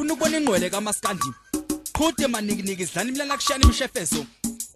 Sifuna ukubona ingqwele kaMaskandi. Qhude manikiniki sidlala imlala kushana imshefezo.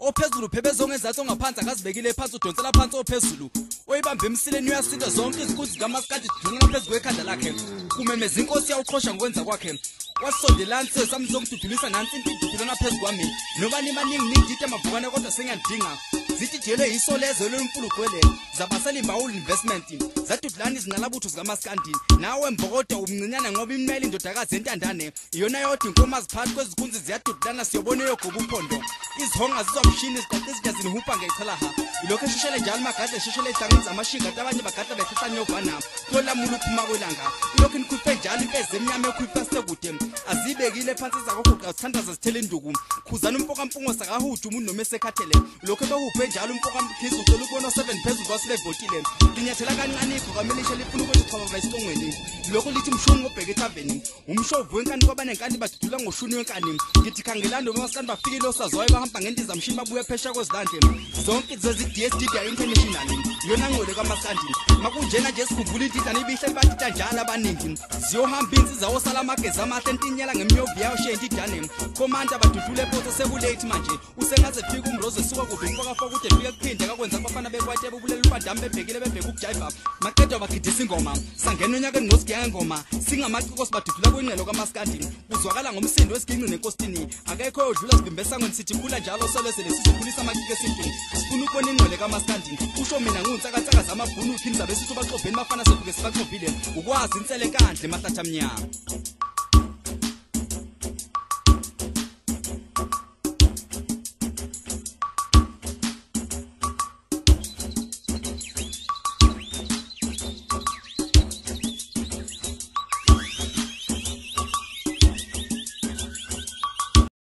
Ophezulu phebezo ngezathu ongaphansi akazibekile phansi udonsela phansi ophezulu. Oyibamba emsileni uyasinda zonke izinkunzi kaMaskandi zidungela phezulu kwekhanda lakhe. Kumemeza inkosi yawuqhosha ngokwenza kwakhe. Wasondelana sami sokududulisa nansi impindudulana phezulu kwami. Noba nimaningi nidide amavukane kodwa sengiyadinga. Zitijele isolezo lomfulugwele zabasela imbawuli investment zadudlana izinalabutho zikaMaskandi. Nawe mbokodo umncinyana ngoba imeli indodakazi entandane iyona yodwa inkomo aziphathi kwezikunzi ziyadudlana siyobona eyogoba uphondo. Izihonga zizomshini ziqaqe izinja zinihupha ngechalaha. Ilokhu esheshele njalo magadla esheshele ehlangeni zamashinga abanye bagadla behlehla nyovana kuyolamula uphuma kwelanga. Ilokhu nikhuphe njalo impezi emnyama ekhupha sekude azibekile phansi zakoguqa zithandaza zithele induku. Khuzana umfoka mpungo sakahuju umuntu noma esekhathele. Lokhu behuphe njalo umfoka mkhizi ucela ukubona 7 phezulu kwasibevotile. Linyathela kancane igqoka lifuna ukuthi qhaba esicongweni. Lokho lithi mshungu obheke ethaveni. Umshovu wenkani kwabanenkani badudula ngoshuni wenkani. Ngithi khangelani noMaskandi bafikile osazoyo bahamba ngendiza mshini babuye phesha kwezilande. Zonke izozi DSD International. Yona ngqwele kaMaskandi. Makunjena nje sikhumbula intidane ibihle batita njalo abaningi. Ziyohamba insiza osala amageza amahle entinyela ngemyovi yayo she intidane. Komanda badudule epotho sekulate manje. Usengaze fika umrozo esuka kude umfoka foka kude fika kuphinde akakwenza abafana bekwate bebulela ubadamu bebhekile bebheka ukujayiva. Maqedwa bagidisa ingoma. Sangena onyakeni ngosigiya ngoma. Singamaciko sibadudula kwingqelo kaMaskandi. Kuzwakala ngomsindo wesiginci nenkosini. Akekho oyodlula sibimbe esangweni sithi khula njalo solezele sizokhulisa amaciko esintu. Sifuna ukubona ingqwele kaMaskandi. Usho mina ngiwunsakansaka zamabhunu uphindza besithi baxobheni bafana sefike sibaxobhile. Ukwazi insele nkandle mahlatha mnyama.